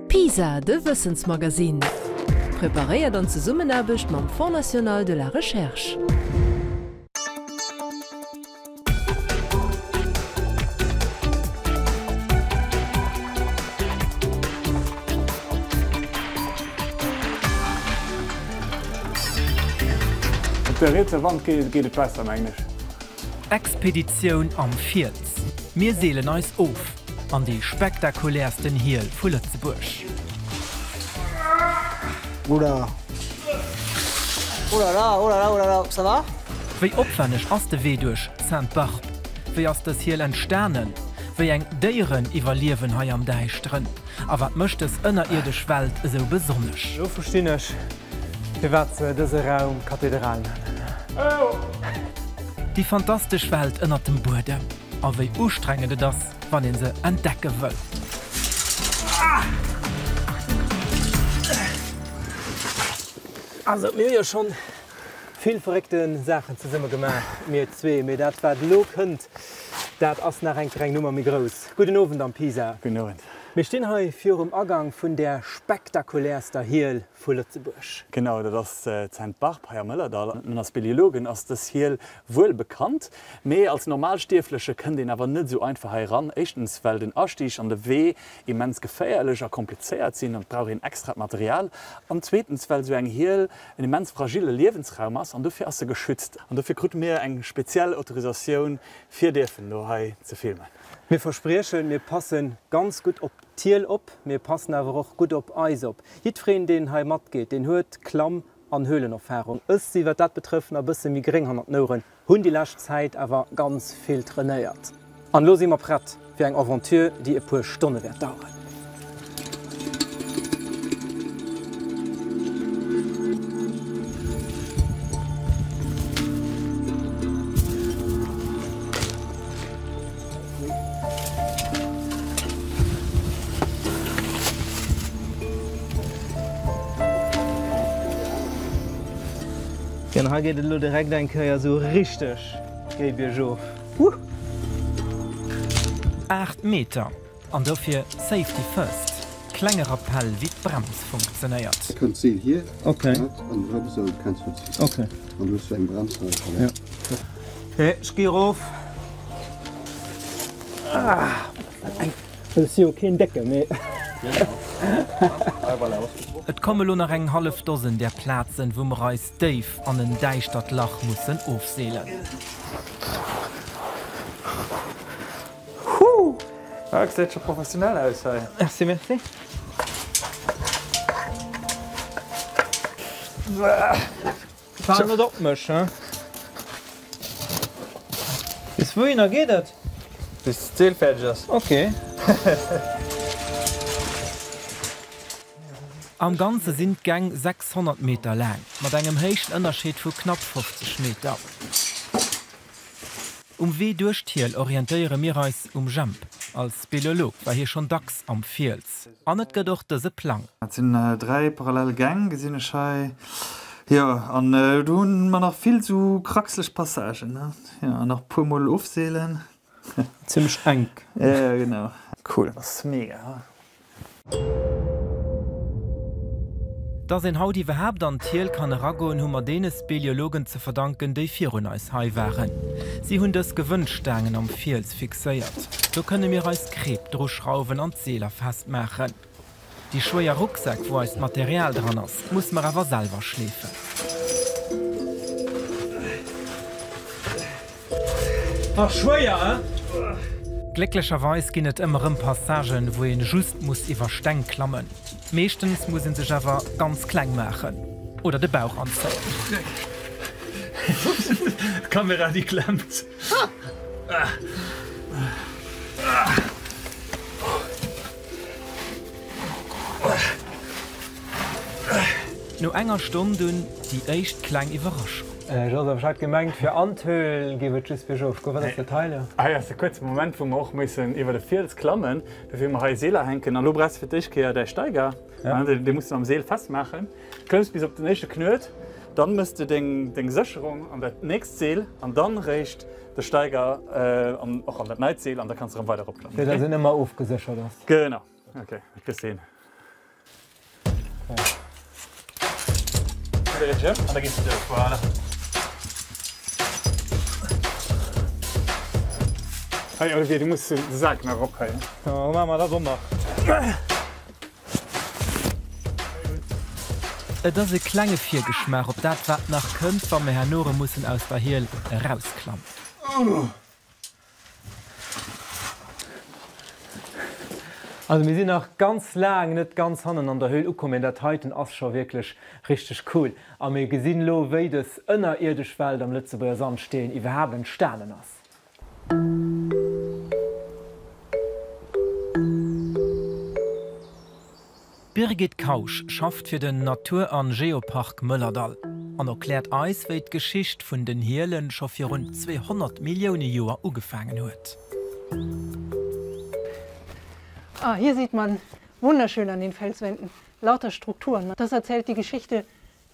PISA, de Wëssensmagasinn. Preparéiert an Zesummenaarbecht mam Fonds national de la recherche. Op der rietser Wand geet et besser, mengen ech. Expeditioun am Fiels, Mir seelen eis of an déi spektakuläersten Hiel vu Lëtzebuerg. Oula Oulala oulala oulala ça va? Wéi opwenneg ass de Wee duerch Sainte-Barbe? Wéi ass dës Hiel entstanen? Wéi eng Déieren iwwerliewen hei am Däischteren? A wat mécht dës ënnerierdesch Welt esou besonnesch? Elo verstinn ech, firwat se dëse Raum Kathedral nennen. Déi fantastesch Welt ënnert dem Buedem a wéi ustrengend et ass, wann ee se entdecke wëll. Also mir hu jo schonn vill verréckte Saachen zesumme gemaach, mir zwee, mee dat wat elo kënnt, dat ass nach eng Kéier eng Nummer méi grouss. Gudden Owend am Pisa. Gudden Owend. Mir stinn hei virum Agang vun där spektakuläerster Hiel vu Lëtzebuerg. Genau, dat ass d'Sainte-Barbe hei am Mëllerdall. An als Speleologen ass dës Hiel wuel bekannt, mee als Normalstierfleche kënnt een awer net esou einfach hei eran. Éischtens well den Astieg an de Wee immens geféierlech a komplizéiert sinn an et brauch een extrat Material. An zweetens well esou eng Hiel en immens fragille Liewensraum ass an dofir ass se geschützt. An dofir krute mir eng speziell Autorisatioun fir dierfen elo hei ze filmen. Mir verspriechen, mir passen ganz gutt op d'Hiel op, mir passen awer och gutt op eis op. Jiddwereen, deen hei matgeet, deen huet Klamm an Höhlenerfahrung. Ech si wat dat betrëfft nach e bësse méi gréng hannert den Oueren, hunn déi lescht Zäit awer ganz vill trainéiert. An elo si mer prett fir eng Aventure, déi e puer Stonne wäert daueren. An hei geet et elo direkt eng Kéier esou richteg géi biergof. Huh! 8 Meter an dofir Safety first. Klenge Rappell wéi d'Brems funktionéiert. Kënnt d'Seel hier an erëm esou kenns du d'Seel an du hues du eng Brems hei. Ech gi erof. Ech si jo keen Décke, mee. Et komme lo nach eng hallef Dosen där Plazen, wou mer eis déif an en däischtert Lach mussen ofseelen. Huh! Ah, gesäit scho professionell aus hei. Merci, merci. Fal net op mech, he? Bis wouhinner geet et? Bis d'Seel fäerdeg ass. Ok. Am Ganze sinn d'Gäng 600 Meter laang, mat engem Héichtenënnerscheed vu knapp 50 Meter. Um Wee duerch d'Hiel orientéiere mir eis um Jemp. Als Speleolog war hie schonn dacks am Fiels. An et gëtt och dëse Plang. Dat sinn 3 parallel Gäng, gesinn ech hei. Jo, an do hunn mer nach vill sou krackseleg Passagen, ne? Jo, an nach puer mol ofseelen. Zimmlech enk. Jo, genau. Cool, ass mega, ha? Dass een haut iwwerhaapt an d'Hiel kann eragoen, hu mer deene Speleologen ze verdanken, déi virun eis hei waren. Si hunn dës Gewënnstaangen am Fiels fixéiert. Do kënne mir eis Kreep druschrauwen an d'Seeler festmaachen. Déi schwéier Rucksäck, wou eist Material dran ass, musse mer awer selwer schleefen. Ass schwéier, he? Glécklecherweis ginn et ëmmer rëm Passagen, wou een just muss iwwer Steng klammen. Meeschtens muss een sech awer ganz kleng maachen oder de Bauch anzéien. D'Kamera déi klemmt. No enger Stonn dunn déi éischt kleng Iwwerraschung. Joseph, ech hat gemengt fir an d'Höhl géif et just biergof goen. Wat ass dat hei elo? Hei ass e kuerze Moment wou mer och mussen iwwer de Fiels klammen. Dofir hu mer hei Seeler hänken. An elo brauchs de fir d'éischt Kéier däi Steiger. Dee muss de am Seel festmaachen. Klëmms bis op den éischte Knuet, dann mëss de deng Sécherung an dat nächst Seel an dann réischt de Steiger an och an dat neit Seel an da kanns de erëm weider eropklammen. Fir dass en ëmmer ofgeséchert ass. Genau. Okay, da kriss de een. An da gees de duerch. Voilà. Hei Olivier, du muss de Sak nach eropkréien. Da maache mer dat och nach. Et ass e klenge Virgeschmaach op dat, wat nach kënnt, wa mir herno erëm mussen aus der Hiel erausklammen. Also mir sinn nach ganz laang net ganz hannen an der Höhl ukomm, mee dat heiten ass scho wierklech richteg cool. A mir gesinn elo wéi dës ënnerierdesch Welt am Lëtzebuerger Sandsteen iwwerhaapt entstanen ass. D'Birgit Kausch schafft fir den Natur an Geopark Mëllerdall an erkläert eis, wéi d'Geschicht vun den Hielen scho virun 200 Millioune Joer ugefaangen huet. Ah, hier sieht man wunderschön an den Felswänden lauter Strukturen. Das erzählt die Geschichte,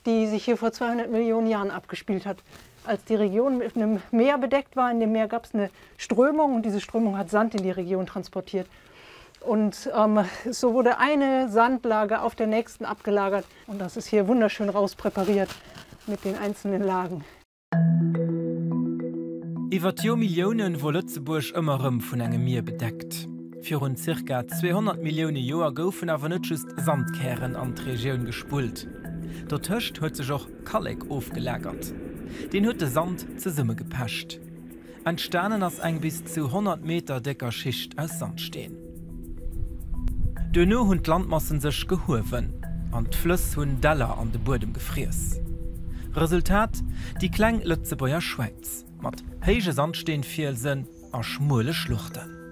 die sich hier vor 200 Millionen Jahren abgespielt hat. Als die Region mit einem Meer bedeckt war, in dem Meer gab es eine Strömung und diese Strömung hat Sand in die Region transportiert. Und ähm, so wurde eine Sandlage auf der nächsten abgelagert und das ist hier wunderschön rauspräpariert mit den einzelnen Lagen. Iwwer d'Joermilliounen wor Lëtzebuerg ëmmer erëm vun engem Mier bedeckt. Virun zirka 200 Millioune Joer goufen awer net just Sandkären an d'Regioun gespullt. Dotëscht huet sech och Kallek ofgelagert. Deen huet de Sand zesummegepecht. Entstanen ass eng bis zu 100 Meter décker Schicht aus Sandsteen. Duerno hunn d'Landmassen sech gehuewen an d'Flëss hunn Däller an de Buedem gefriess. Resultat, déi kleng Lëtzebuerger Schwäiz mat héije Sandsteenfielsen a schmuele Schluchten.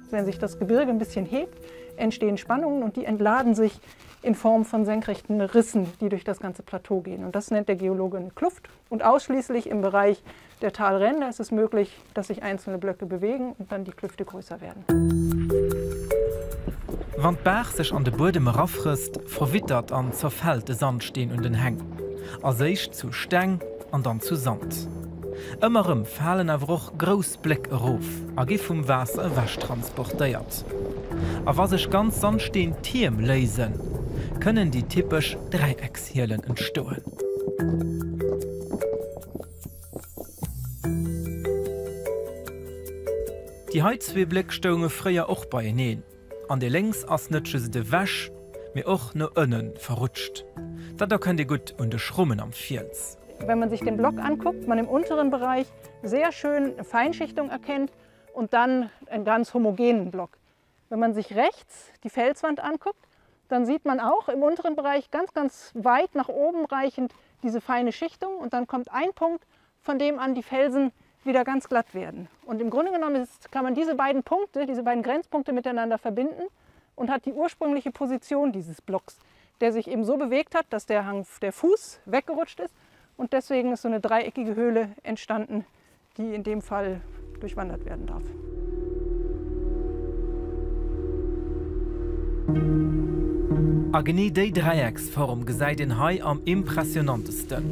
Wenn sich das Gebirge ein bisschen hebt, entstehen Spannungen und die entladen sich in Form von senkrechten Rissen, die durch das ganze Plateau gehen. Und das nennt der Geologe eine Kluft. Und ausschließlich im Bereich der Talränder ist es möglich, dass sich einzelne Blöcke bewegen und dann die Klüfte größer werden. Wann d'Baach sech an de Buedem erafrësst, verwittert an zerfält de Sandsteen un den Häng, als éischt zu Steng an dann zu Sand. Ëmmer erëm falen awer och grouss Bléck erof a gi vum Waasser ewech transportéiert. A wa sech ganz Sandsteen-Tierm léisen, kënnen déi typesch Dräieckshielen entstoen. Déi hei zwee Bléck stounge fréier och beieneen, an dee lénks ass net just ewech, mee och no ënne verrutscht. Dat erkennt ee gutt un de Schrummen am Fiels. Wenn man sich den Block anguckt, man im unteren Bereich sehr schön eine Feinschichtung erkennt und dann einen ganz homogenen Block. Wenn man sich rechts die Felswand anguckt, dann sieht man auch im unteren Bereich ganz, ganz weit nach oben reichend diese feine Schichtung und dann kommt ein Punkt, von dem an die Felsen wieder ganz glatt werden. Und im Grunde genommen ist, kann man diese beiden Punkte, diese beiden Grenzpunkte miteinander verbinden und hat die ursprüngliche Position dieses Blocks, der sich eben so bewegt hat, dass der Hang der Fuß weggerutscht ist und deswegen ist so eine dreieckige Höhle entstanden, die in dem Fall durchwandert werden darf. A genee déi Dräiecksform gesäit een hei am impressionantesten.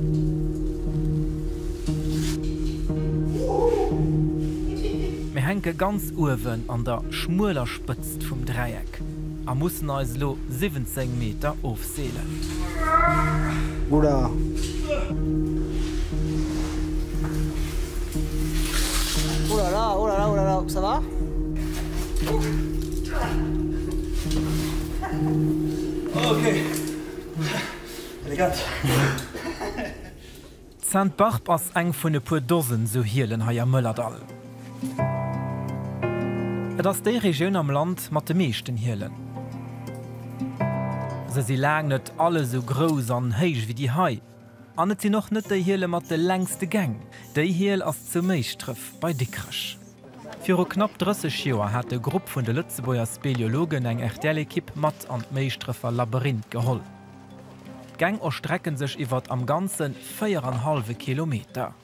Mir hänke ganz uewen an der schmueler Spëtzt vum Dräieck a mussen eis elo 17 Meter ofseelen. Oula. Oh là là, oh là là, oh là là, ça va? Ok. Elegant. D'Sainte-Barbe ass eng vun e puer Dosen sou Hielen hei am Mëllerdall. Et ass déi Regioun am Land mat de meeschten Hielen. Se si laang net all esou grouss an héich wéi déi hei. An et sinn och net déi Hiele mat de längste Gäng. Déi Hiel ass zu Méischdref bei Dikrech. Viru knapp 30 Joer hat e Grupp vun de Lëtzebuerger Speleologen eng RTL-Ekipp mat an d'Méischdrefer Labyrinth geholl. D'Gäng erstrecke sech iwwert am Ganze 4 an hallwe Kilometer.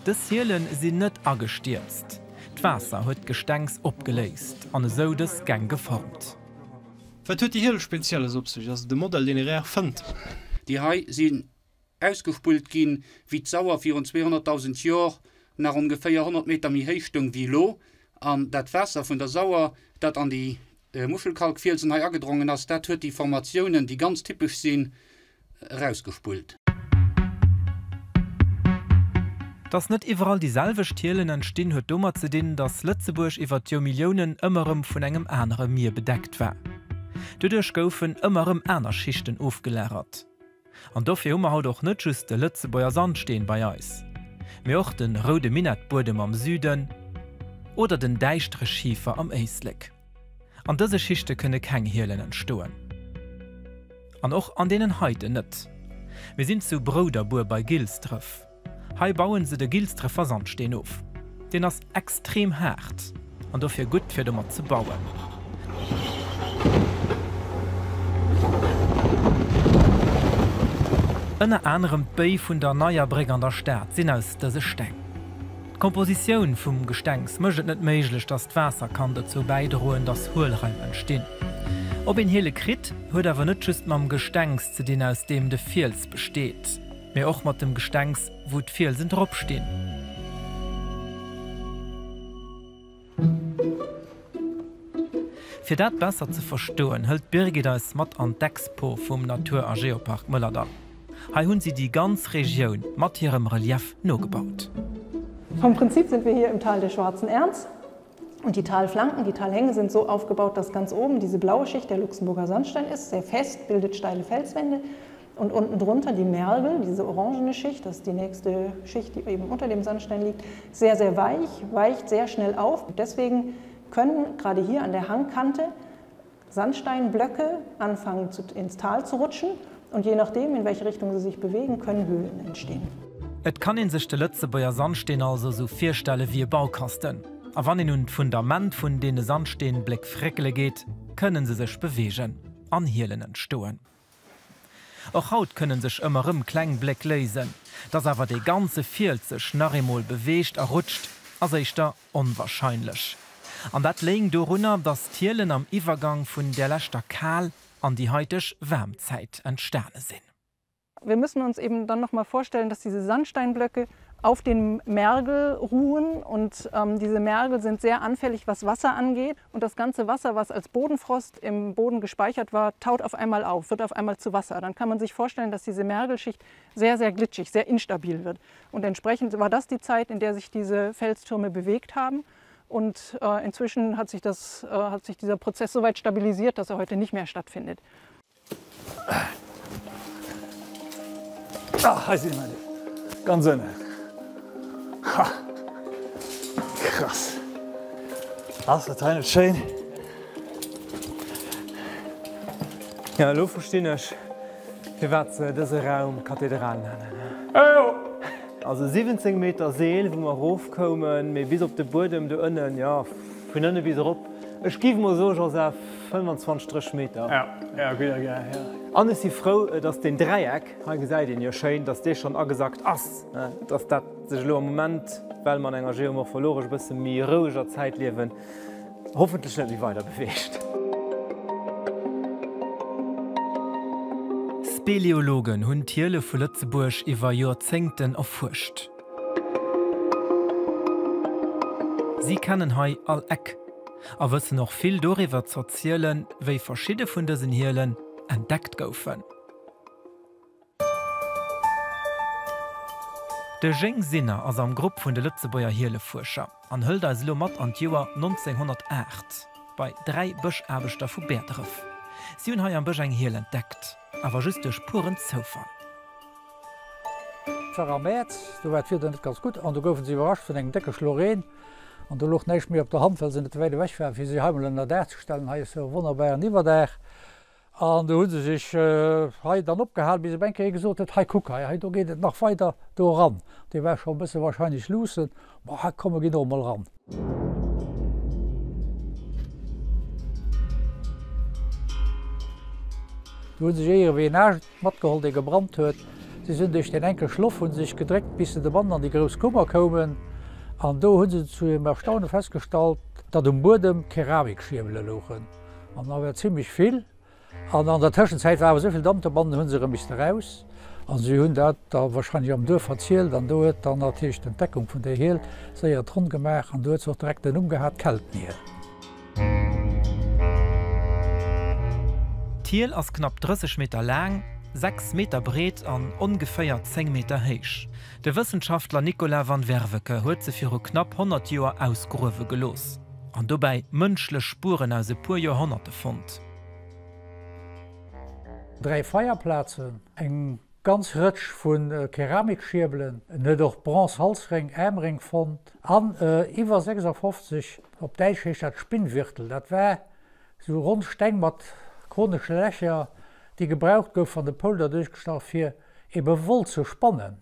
Dës Hiele sinn net agestierzt, d'Waasser huet d'Gestengs opgeléist an esou dës Gäng geformt. Wat huet déi Hiel Spezielles op sech? Ass et e Modell, deen ee rar fënnt? Déi hei sinn ausgespullt ginn, wéi d'Sauer virun 200.000 Jor nach ongeféier 100 Meter méi héich stoung wéi elo, an dat Waasser vun der Sauer, dat an déi. Muschelkalkfielsen hei agedrongen ass, dat huet déi Formatiounen, déi ganz typesch sinn, erausgespullt. Dass net iwwerall déi selwecht Hielen entstinn, huet domat ze dinn, dass Lëtzebuerg iwwer d'Joermilliounen ëmmer erëm vun engem anere Mier bedeckt war. Doduerch goufen ëmmer erëm aner Schichten ofgelagert. An dofir hu mer haut och net just de Lëtzebuerger Sandsteen bei eis, mee och de roude Minettbuedem am Süden oder den däischtere Schifer am Éislek. An dëse Schichte kënne keng Hielen entstoen. An och an deenen heiten net. Mir sinn zu Brouderbuer bei Gilsdref. Hei bauen se de Gilsdrefer Sandsteen of. Deen ass extrem haart an dofir gutt fir domat ze bauen. Ënner anerem d'Béi vun der neier Bréck an der Stad sinn aus dëse Steng. D'Kompositioun vum Gestengs mécht et net méiglech, datt d'Waasser kann dozou bäidroen, datt Huelraim entstinn. Ob een Hiele kritt, huet awer net just mam Gestengs ze dinn, aus deem de Fiels besteet. Mee och mat dem Gestengs wou d'Fielsen drop stinn. Fir dat besser ze verstoen, hëlt d'Birgit eis mat an d'Expo vum Natur a Geopark Mëllerdall. Hei hunn si déi ganz Regioun mat hirem Relief nogebaut. Vom Prinzip sind wir hier im Tal der Schwarzen Erz und die Talflanken, die Talhänge sind so aufgebaut, dass ganz oben diese blaue Schicht der Luxemburger Sandstein ist, sehr fest, bildet steile Felswände und unten drunter die Mergel, diese orangene Schicht, das ist die nächste Schicht, die eben unter dem Sandstein liegt, sehr, sehr weich, weicht sehr schnell auf. Deswegen können gerade hier an der Hangkante Sandsteinblöcke anfangen zu, ins Tal zu rutschen und je nachdem, in welche Richtung sie sich bewegen, können Höhlen entstehen. Et kann een sech de Lëtzebuerger Sandsteen also sou virstelle wéi e Baukasten. A wann een un d'Fundament vun deene Sandsteenbléck fréckele geet, kënne se sech beweegen an Hielen entstoen. Och haut kënne sech ëmmer rëm kleng Bléck léisen. Dass awer dee ganze Fiels sech nach eemol beweegt a rutscht, ass éischter onwarscheinlech. An dat léing dorunner, dass d'Hielen am Iwwergang vun där leschter Kal an déi haiteg waarm Zäit entstane sinn. Wir müssen uns eben dann noch mal vorstellen, dass diese Sandsteinblöcke auf dem Mergel ruhen und ähm, diese Mergel sind sehr anfällig, was Wasser angeht. Und das ganze Wasser, was als Bodenfrost im Boden gespeichert war, taut auf einmal auf, wird auf einmal zu Wasser. Dann kann man sich vorstellen, dass diese Mergelschicht sehr, sehr glitschig, sehr instabil wird. Und entsprechend war das die Zeit, in der sich diese Felstürme bewegt haben. Und äh, inzwischen hat sich, das, äh, hat sich dieser Prozess so weit stabilisiert, dass er heute nicht mehr stattfindet. Ah, hei si mer ganz ënnen. Ha! Krass! Ass dat hei net schéin? Ja, elo verstinn ech, firwat se dëse Raum Kathedral nennen. Ejo! Also 17 Meter Seel, wou mer erofkoumen, mee bis op de Buedem do ënnen, jo, vun ënne bis erop, ech géif mol soen, Joseph, 25, 30 Meter. Ja, ja, gutt erkläert, ja. An ech si frou, dass deen Dräieck, hei gesäit een jo schéin, dass dee schonn agesackt ass, dass dat sech elo am Moment, well mer an enger geomorphologesch e bësse méi roueger Zäit liewen, hoffentlech net méi weider beweegt. Speleologen hunn d'Hiele vu Lëtzebuerg iwwer Joerzéngten erfuerscht. Si kennen hei all Eck a wëssen och vill doriwwer z'erzielen, wéi verschidde vun dësen Hielen entdeckt goufen. De Jeng Sinner ass am Grupp vun de Lëtzebuerger Hielefuerscher an hëlt eis elo mat an d'Joer 1908 bei 3 Bëschaarbechter vu Bäerdref. Si hunn hei am Bësch eng Hiel entdeckt, awer just duerch puren Zoufall. Et war am Mäerz, do war d'Wieder net ganz gutt an do goufe se iwwerrascht vun engem décke Schlo Reen an do louch näischt méi op der Hand, well se net wäit ewech waren, fir si hei mol ënnerdaach ze stellen. Hei ass jo e wonnerbaren Iwwerdaach. An do hu se sech hei dann opgehal, bis op eng Kéier ee gesot huet, Hei, kuck hei, hei do geet et nach weider do eran. Dee war scho e bësse wahrscheinlech luussen. Ma komm, mer ginn och emol eran. Do hu sech éierewéi en Aascht matgeholl, dee gebrannt huet. Si sinn duerch deen enke Schloff, hu sech gedréckt, bis se dobannen an déi grouss Kummer koumen. An do hu se zu hirem Erstaune festgestallt, datt um Buedem Keramikschierbele louchen. An da war zimlech vill. An an der Tëschenzäit war awer esou vill Damp dobannen, hu se erëm misste raus. A si hunn dat da wahrscheinlech am Duerf verzielt. An do huet dann natierlech d'Entdeckung vun där Hiel séier d'Ronn gemaach. An do huet se och direkt den Numm gehat, Keltenhiel. D'Hiel ass knapp 30 Meter laang, 6 Meter breet an ongeféier 10 Meter héich. De Wëssenschaftler Nicolas van Werveke huet se viru knapp 100 Joer ausgruewe gelooss an dobäi mënschlech Spueren aus e puer Joerhonnerte fonnt. Dräi Feierplazen, eng ganz Rëtsch vu Keramikschierbelen, en huet och Bronze-Halsréng, Aarmréng fonnt an iwwer 56, op Däitsch heescht dat Spinnwirtel, dat war sou ronn Steng mat konesche Lächer, déi gebraucht gouf, wann de Poulder duerchgestach fir ebe Woll ze spannen.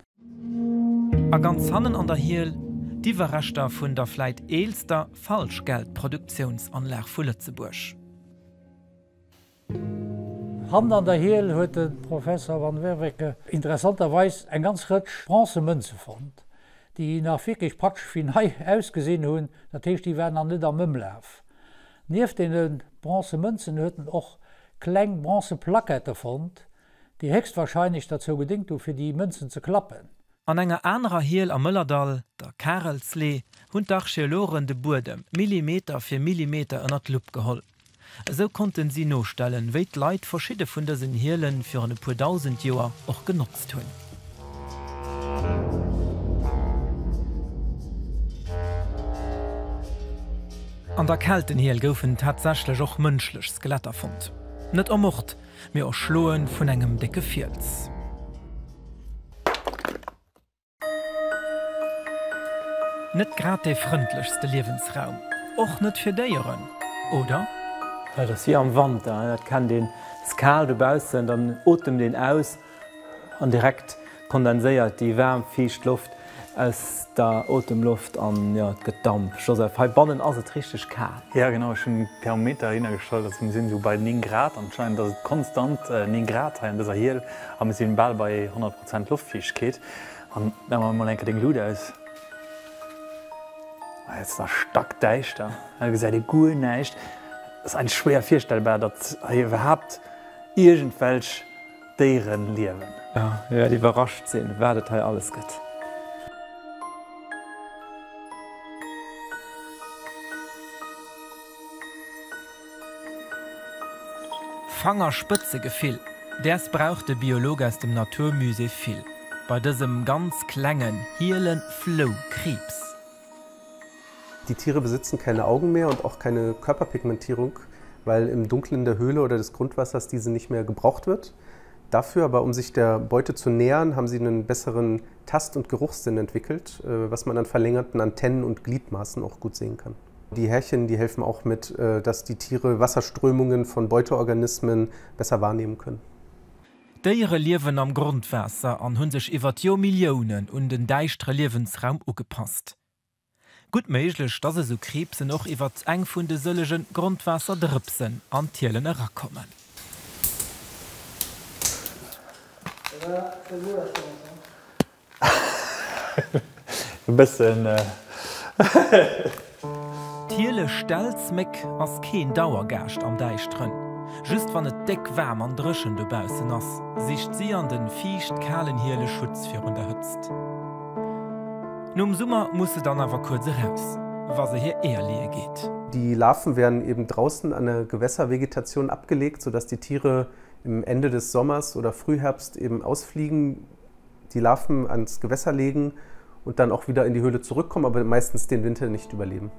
A ganz hannen an der Hiel, d'Iwwerreschter vun der vläit eelster Falschgeldproduktiounsanlag vu Lëtzebuerg. Hannen an der Hiel huet de Professer Van Werveke interessanterweis eng ganz Rëtsch bronze Mënze fonnt, déi nach wierklech praktesch wéi nei ausgesinn hunn, dat heescht, déi waren nach net am Ëmlaf. Nieft deene bronze Mënzen huet en och kleng bronze Plaquette fonnt, déi héchstwahrscheinlech derzou gedéngt hu fir déi Mënzen ze klappen. An enger anerer Hiel am Mëllerdall, der Karelslee, hunn d'Archeologen de Buedem Millimeter fir Millimeter ënner d'Lupp geholl. Esou konnten si nostellen, wéi d'Leit verschidde vun dësen Hiele virun e puer 1.000 Joer och genotzt hunn. An der Keltenhiel goufen tatsächlech och mënschlech Skeletter fonnt. Net ermort, mee erschloe vun engem décke Fiels. Net grad dee frëndlechste Liewensraum, och net fir Déieren, oder? Et ass wéi am Wanter, dat kennt een, et ass kal dobaussen, dann otemt een aus an direkt kondenséiert déi waarm, fiicht Loft aus der Otemloft an jo, et gëtt Damp. Joseph, heibannen ass et richteg kal. Jo genau, ech hunn Thermometer heihinner gestallt, also mir sinn esou bei 9 Grad, anscheinend ass et konstant 9 Grad hei an dëser Hiel a mir sinn bal bei 100 Prozent Loftfiichtkeet. An maache mer mol eng Kéier deng Lut aus. Ah, jetzt ass stackdäischter, hei gesäit ee guer näischt. Et ass eigentlech schwéier virstellbar, datt hei iwwerhaapt iergendwelch Déiere liewen. Jo, mir wäert iwwerrascht sinn, wat et hei alles gëtt. Fangerspëtzegefill, däers brauch de Biolog aus dem Natur Musée vill bei dësem ganz klengen, hiele Floukriibs. Die Tiere besitzen keine Augen mehr und auch keine Körperpigmentierung, weil im Dunklen der Höhle oder des Grundwassers diese nicht mehr gebraucht wird. Dafür aber, um sich der Beute zu nähern, haben sie einen besseren Tast- und Geruchssinn entwickelt, äh, was man an verlängerten Antennen und Gliedmaßen auch gut sehen kann. Die Härchen, die helfen auch mit, äh, dass die Tiere Wasserströmungen von Beuteorganismen besser wahrnehmen können. D'Déiere liewen am Grondwaasser an hu sech iwwer d'Joermilliounen un den däischtere Liewensraum ugepasst. Gutt méiglech, dass esou Kriibsen och iwwer eng vun de sëllege Grondwaasserdrëpsen an d'Hielen erakommen. E bëssen. D'Hiele-Stelzméck ass keen Dauergaascht am Däischteren. Just wann et déck waarm an dréchen dobaussen ass, sicht si an de fiicht-kalen Hiele Schutz virun der Hëtzt. Nom Summer muss se dann awer kuerz eraus, wa se hir Eeër leeë geet. Die Larven werden eben draußen an der Gewässervegetation abgelegt, sodass die Tiere im Ende des Sommers oder Frühherbst eben ausfliegen, die Larven ans Gewässer legen und dann auch wieder in die Höhle zurückkommen, aber meistens den Winter nicht überleben.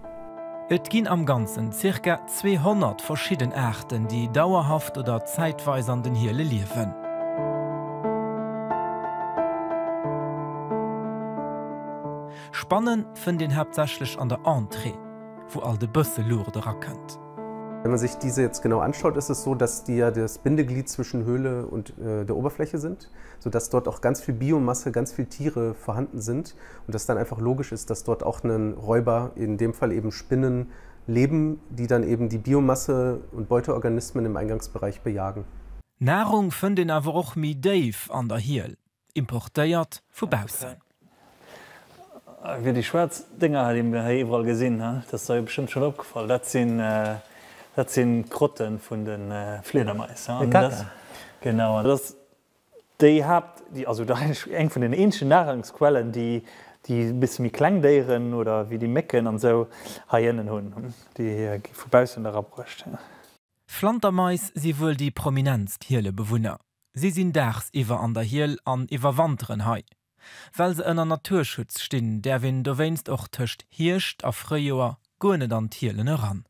Et ginn am Ganzen zirka 200 verschidden Aarten, déi dauerhaft oder zäitweis an den Hiele liewen. Spannen fënnt een haaptsächlech an der Entrée, wou alt e bësse Luucht erakënnt. Wenn man sich diese jetzt genau anschaut, ist es so, dass die ja das Bindeglied zwischen Höhle und äh, der Oberfläche sind, sodass dort auch ganz viel Biomasse, ganz viel Tiere vorhanden sind und dass dann einfach logisch ist, dass dort auch ein Räuber, in dem Fall eben Spinnen, leben, die dann eben die Biomasse und Beuteorganismen im Eingangsbereich bejagen. Nahrung fënnt een awer och méi déif an der Hiel, importéiert vu baussen. Fir déi schwaarz Dénger hei, déi mir hei iwwerall gesinn, dat ass der jo bestëmmt schonn opgefall, dat sinn, dat sinn d'Grotte vun de Fliedermais. Genau, an dat ass déi Haapt, déi, also eng vun den eenzegen Nahrungsquellen, déi déi e bësse méi kleng Déieren oder wéi déi Mécken an esou hei ënnen hunn. Déi gi vu baussen erabruecht. Flantermais si wuel déi prominentst Hielebewunner. Si sinn daagsiwwer an der Hiel an iwwerwanteren hei. Well se ënner Naturschutz stinn, däerf een dowéinst och tëscht Hierscht a Fréijoer guer net an d'Hielen eran.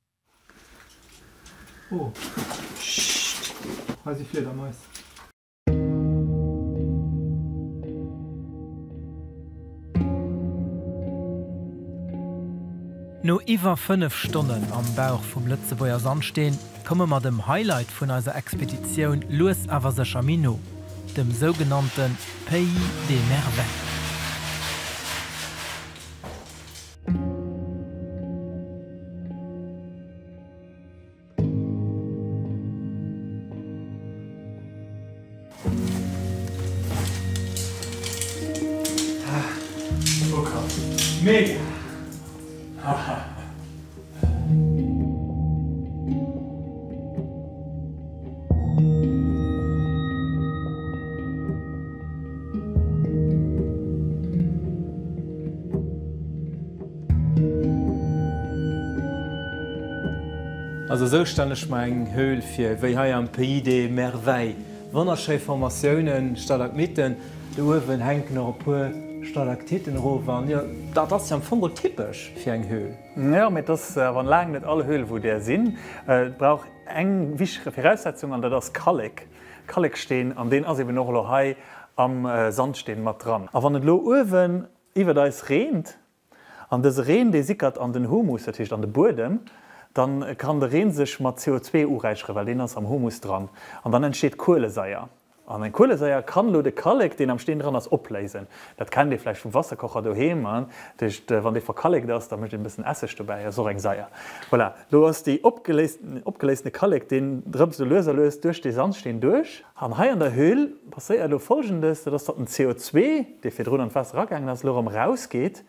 Oh, chut, hei si Fliedermais. No iwwer 5 Stonnen am Bauch vum Lëtzebuerger Sandsteen komme mer dem Highlight vun eiser Expeditioun lues awer sécher méi no, dem sougenannte Pays des Merveilles. Mega! Also esou stellen ech mer eng Höhl vir, wéi hei am Pays des Merveilles. Wonnerschéi Formatiounen, Stalagmiten, do uewen hänken och e puer Stalaktiten erof an jo, dat ass jo am Fong och typesch fir eng Höhl. Jo, mee et ass awer laang net all Höhl wou där sinn. Et brauch eng wichteg Viraussetzung an dat ass Kallek, Kalleksteen an deen ass eben och elo hei am Sandsteen mat dran. A wann et elo uewen iwwert eis reent, An dëse Reen, dee sickert an den Humus, dat heescht an de Buedem, dann kann de Reen sech mat CO2 uräicheren, well deen ass am Humus dran. An dann entsteet Kuelesaier. An eng Kuelesaier kann elo de Kallek, deen am Steen dran ass, opléisen. Dat kennt ee vläicht vum Wasserkocher doheem. Dat heescht, wann dee verkallekt ass, da mécht een e bëssen Esseg dobäi, ass och eng Saier. Voilà, lo ass déi opgeléisten, opgeléistene Kallek, deen drëpst esou lues a lues duerch dee Sandsteen duerch. An hei an der Höhl passéiert elo Folgendes, dat ass, datt den CO2, dee virdrun an d'Waasser eragaangen ass, elo erëm erausgeet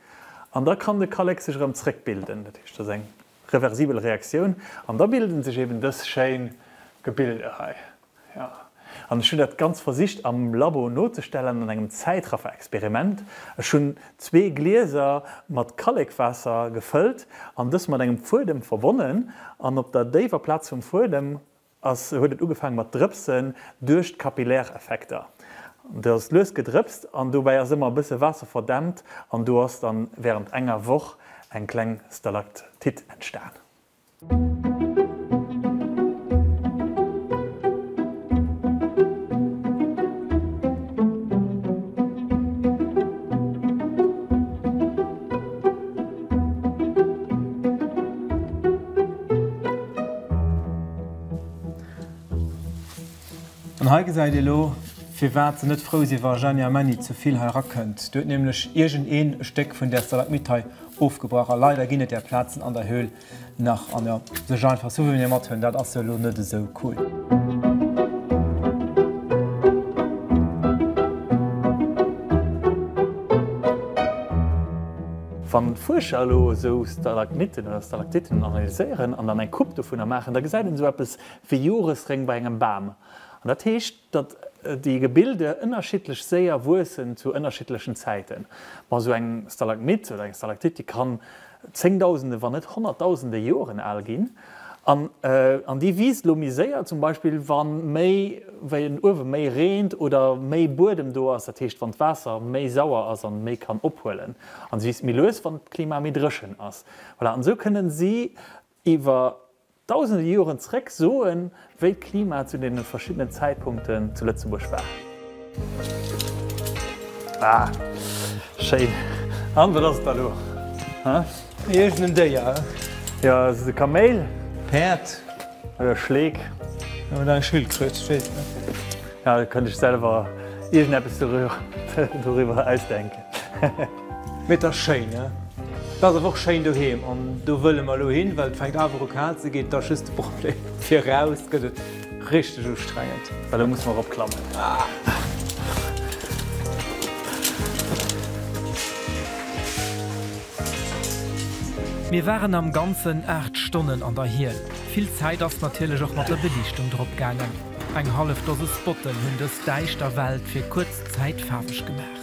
an da kann de Kallek sech erëm zréckbilden. Dat heescht, dat ass eng reversibel Reaktioun an da bilden sech eben dës schéin Gebilde hei. Jo, an ech hunn dat ganz versicht am Labo nozestellen an engem Zäitraffer-Experiment. Ech hunn zwee Glieser mat Kallekwaasser gefëllt an dës mat engem Fuedem verbonnen an op der déiwer Plaz vum Fuedem ass huet et ugefaangen mat drëpsen duerch d'Kapilläreffekter. Do ass lues gedrëpst an dobäi ass ëmmer e bësse Waasser verdämpt an do ass dann während enger Woch eng kleng Stalaktit entstan. An hei gesäit ee lo, firwat se net frou si wa Jeanny a Männi ze vill hei erakënnt. Do huet nämlech iergend een e Stéck vun där Stalagmit hei ofgebrach a leider ginn et där Plazen an der Höhl nach. An jo, sech einfach Souvenir mathuelen, dat ass jo lo net esou cool. Wann d'Fuerscher elo esou Stalagmitten oder Stalaktiten analyséieren an dann eng Coupe dovunner maachen, da gesäit een esou eppes wéi Joresréng bei engem Bam. An dat heescht, datt déi Gebilde ënnerschiddlech séier wuessen zu ënnerschiddlechen Zäiten. Ma esou eng Stalagmit oder eng Stalaktit, déi kann Zéngdausende wann net Honnertdausende Joren al ginn. An an déi wiisst elo méi séier, zum Beispill wa méi wéi en uewe méi reent oder méi Buedem do ass, dat heescht wann d'Waasser méi sauer ass an méi kann ophuelen. An se wiisst méi lues wann d'Klima méi dréchen ass. Voilà, an esou kënnen si iwwer Dausende Joren zréck soen, wéi d'Klima zu deene verschiddenen Zäitpunkten zu Lëtzebuerg war. Ah, schéin. An, wat ass et da lo? Hä? Iergend en Déier, hä? Jo, ass et e Kaméil? Päerd? Oder e Schleek? Oder eng Schildkröt, ech weess et net. Ja, da kënnt ech selwer iergendeppes doriwwer ausdenken. Mee et ass schéin, ne? Et ass awer och schéin doheem an do wëlle mer elo hin, well et fänkt awer u kal ze ginn. Et ass just de Problem, fir eraus gëtt et richteg ustrengend. Well do musse mer erop klammen. Mir waren am Ganzen 8 Stonnen an der Hiel. Vill Zäit ass natierlech och mat der Beliichtung drop gaangen. Eng hallef Dose Spotten hunn dës däischter Welt fir kuerz Zäit faarweg gemaach.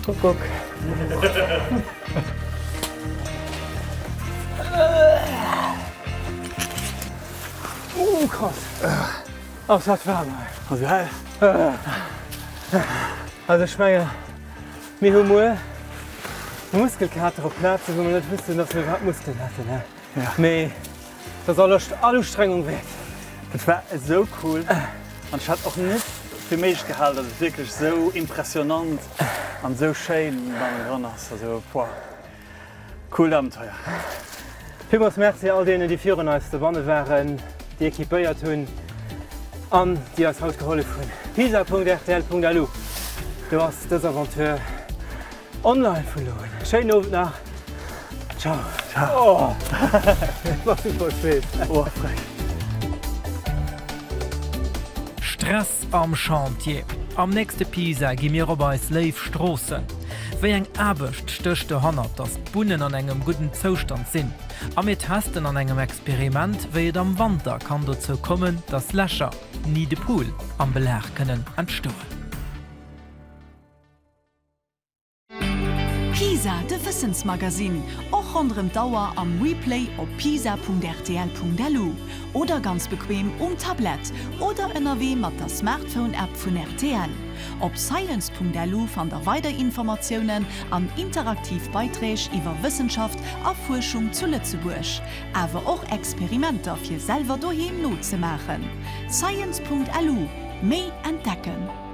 Kuckuck. Oh krass! Ass dat waarm hei! Ass geil! Also ech menge mir hu muer Muskelkater op Plaze wou mer net wussten, datt mir iwwerhaapt Muskelen hätten. Mee dat ass all Ustrengung wäert. Et war esou cool an ech hat och net fir méiglech gehal, datt et wierklech esou impressionant an esou schéin bannendran ass. Also pouah, coolt Abenteuer. Villmools Merci all deenen, déi virun eis dobanne waren, déi equipéiert hunn an déi eis haut gehollef hunn. Pisa.rtl.lu, do ass dës Aventure online vun elo un. Schéinen Owend nach. Ciao. Ciao. Oh, war super schwéin. Oh, frech. Stress am Chantier, Am nächste Pisa gi mir op eis léif Stroossen. Wéi eng Aarbecht stécht dohannert, datt d'Bunnen an engem gudden Zoustand sinn? A mir testen an engem Experiment, wéi et am Wanter kann dozou kommen, datt Lächer, Nids de poule, am Belag kënnen entstoen. Pisa, de Wëssensmagasinn, och ronderëm d'Auer am Replay op pisa.rtl.lu oder ganz bequem um Tablett oder ënnerwee mat der Smartphone-App vun rtl. Op science.lu fannt der weider Informatiounen an interaktiv Beiträg iwwer Wëssenschaft a Fuerschung zu Lëtzebuerg, awer och Experimenter fir selwer doheem nozemaachen. Science.lu, méi entdecken!